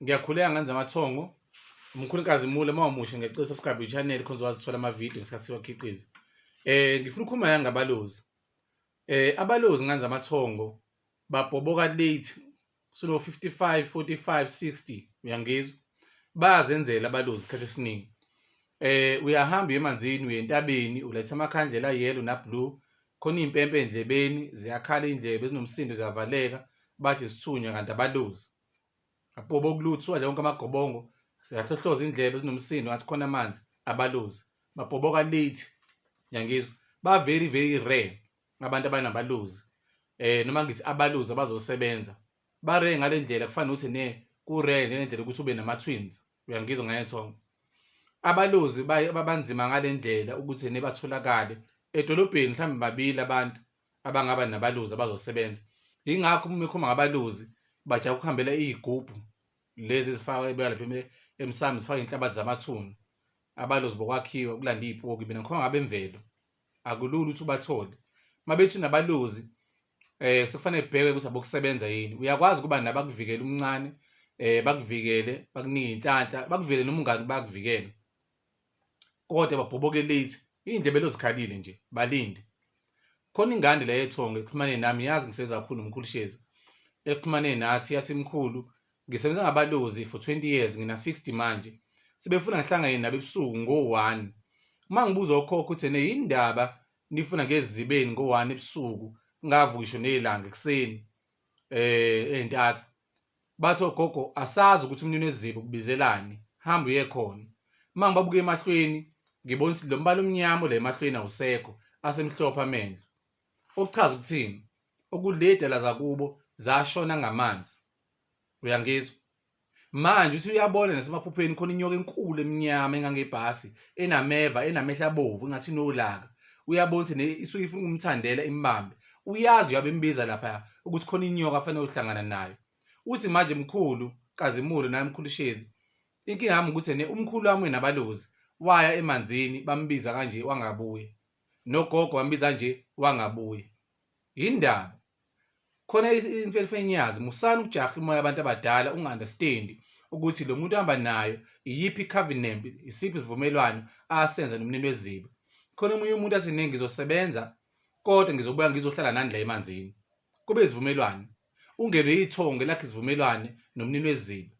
Ngiyakhuleka ngenza amathongo. Mkhulu Nkazimulo uma umusha ngiyacela subscribe i-channel khona uzokwazi ukuthola ama-video ngesikhathi siwakhiqiza. Ngifuna ukukhuluma la ngabalozi. Abalozi nganza amathongo babhoboka late suno 55 45 60 uyangizwa? Bayazenzela abalozi isikhathi esiningi. Uyahamba uye emanzini uye entabeni uletha amakhandlela yellow na blue khona iy'mpempe ey'ndlebeni ziyakhala iy'ndlebe zinomsindo ziyavaleka bathi isithunywa kanti abalozi. Apobo okuluthwa nje wonke amagobongo siyahlohloza indlebe zinomsindo ngathi khona amanzi abalozi babhoboka late ngiyangizwa ba very very rare abantu abanabalozi noma ngithi abalozi abazosebenza ba rare ngale ndlela kufana nokuthi ne ku rare ngendlela ukuthi ube nama twins uyangizwa ngayethongo abalozi babanzima ngale ndlela ukuthi ne batholakale edolobheni mhlawumbe babili abantu abangaba nabalozi abazosebenza. Yingakho uma bekhuluma ngabalozi bajaha ukuhambela iy'gubhu lezi ezifakwa ebeka lapha emsamo zifakwe iy'nhlabathi zamathuna. Abalozi bokwakhiwa ukulanda iy'poki mina ngikhuluma ngabemvelo akulula ukuthi ubathole. Uma bethi unabalozi sekufanele kubhekwe ukuthi abokusebenza yini. Uyakwazi ukuba nabakuvikele umncane bakuvikele bakunike inhlanhla bakuvikele noma ungani bakuvikele. Kodwa babhoboke late iy'ndlebe lozikhalile nje balinde. Khona ingane la yethongo exhumane nami yazi ngisebenza kakhulu nomkhulu Shezi exhumane nathi yathi mkhulu ngisebenza ngabalozi for 20 years ngina 60 manje sebefuna ngihlangane nabo ebusuku ngo-1 uma ngibuza okhokho ukuthi ene yini ndaba nifuna ngezibeni ngo-1 ebusuku ngavuki ngisho nelanga ekuseni ey'ntatha Bathi ogogo asazi ukuthi umnini wezibi ukubizelani, hamba uye khona. Uma ngibabuka emahlweni ngibona ukuthi lo mbala omnyama la emahlweni awusekho, asemhlophe amehlo. Okuchaza ukuthini? Okuledala zakubo zashona ngamanzi. Uyangizwa? Manje uthi uyabona nasemaphupheni khona inyoka enkulu emnyama engangebhasi enameva enamehlo abovu engathi inolaka. Uyabona ukuthi isuke ifuna ukumthandela imbambe. Uyazi njengoba bembiza lapha ukuthi khona inyoka afanele uhlangana nayo. Uthi manje mkhulu Nkazimulo naye mkhulu Shezi inkinga yami ukuthi ne umkhulu wami wenabalozi waya emanzini bambiza kanje wangabuya. Nogogo bambiza nje wangabuya. Yindaba? Khona imfelifenyazi musani ukujaha imoya yabantu abadala unga-understandi ukuthi lo muntu ohamba nayo iyiphi i-covenant isiphi isivumelwano asenza nomnini wezibi. Khona omunye umuntu athi ne ngizosebenza kodwa ngizobuya ngizohlala nani la emanzini. Kube isivumelwano. Ungenwe ithongo elakhe isivumelwane nomnini wezibi.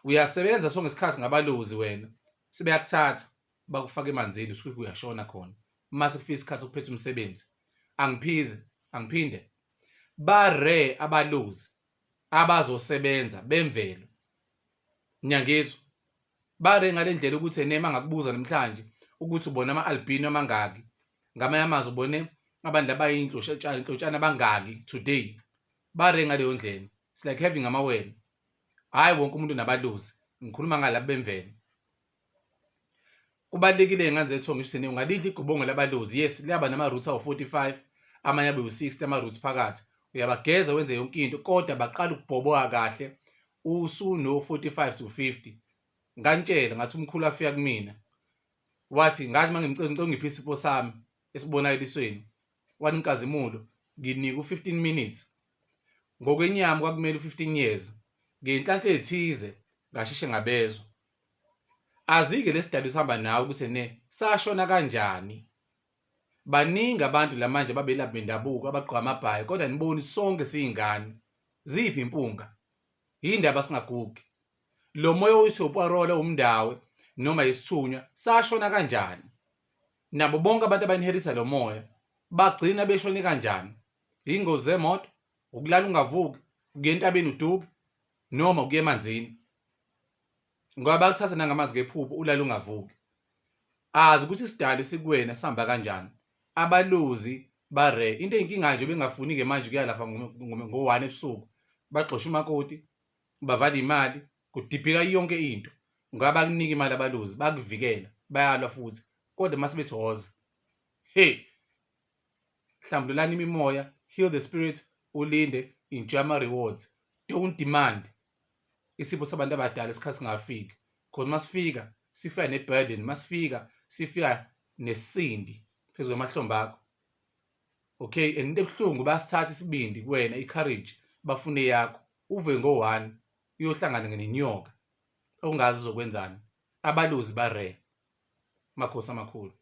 Uyasebenza sonke isikhathi ngabalozi wena sebeyakuthatha bakufaka emanzini usuke uyashona khona. Mase kufika isikhathi sokuphetha umsebenzi. Angiphize, angiphinde. Ba rare abalozi abazosebenza bemvelo. Ngiyangizwa. Ba rare ngale ndlela ukuthi ene mangakubuza namhlanje ukuthi ubona ama-albino amangaki. Ngamanye amazwi ubone abantu abayinhlotshana abangaki today. Ba rare ngaleyo ndlela. It's like having amawele. Hhayi wonke umuntu unabalozi. Ngikhuluma ngalabo bemvelo. Kubalulekile ngane zethu ngisho sene ungalidla igobongo labalozi yes liyaba nama-roots awu-45 amanye abe u-60 ama-roots phakathi uyabageza wenze yonke into kodwa baqala ukubhoboka kahle usuno-45 to 50 ngantshela ngathi umkhulu afika kumina wathi ngathi uma ngimcela ngicela ungiphe isipho sami esibonakalisweni wathi Nkazimulo nginika u-15 minutes ngokwenyama kwakumele u-15 years ngenhlanhla ethize ngasheshe ngabezwa Azike lesidalwa esihamba nawe ukuthi ene sashona kanjani. Baningi abantu la manje ababelaphi bendabuko abagqoka amabhayi kodwa niboni sonke siyingane. Ziphi impunga? Yindaba singagugi? Lo moya othi uParola umndawe noma isithunywa sashona kanjani? Nabo bonke abantu aba-inheritha lo moya bagcina beshone kanjani? Yingozi zemoto, ukulala ungavuki, ukuya entabeni uduke noma ukuya emanzini. Ngoba bakuthatha nangamanzi ngephupho ulale ungavuki. Azi ukuthi isidalo esikuwena sihamba kanjani. Abalozi ba rare. Into eyinkinga nje bengafuni ke manje kuya lapha ngo-1 ebusuku. Bagxosha umakoti, bavala imali, kudibhika yonke into. Ngoba bakunika imali abalozi, bakuvikela, bayalwa futhi. Kodwa mase bethi woza. Hey! Hlambululani imimoya, heal the spirit, ulinde, enjoy ama rewards. Don't demand. Isipho sabantu abadala isikhathi singafiki cause masifika sifika ne-burden masifika sifika nesindi phezu kwamahlombe akho okay and into ebuhlungu basithatha isibindi kuwena i-courage bafune yakho uve ngo-one uyohlangana nenyoka. Ongazi uzokwenzani. Abalozi ba rare. Makhosi amakhulu.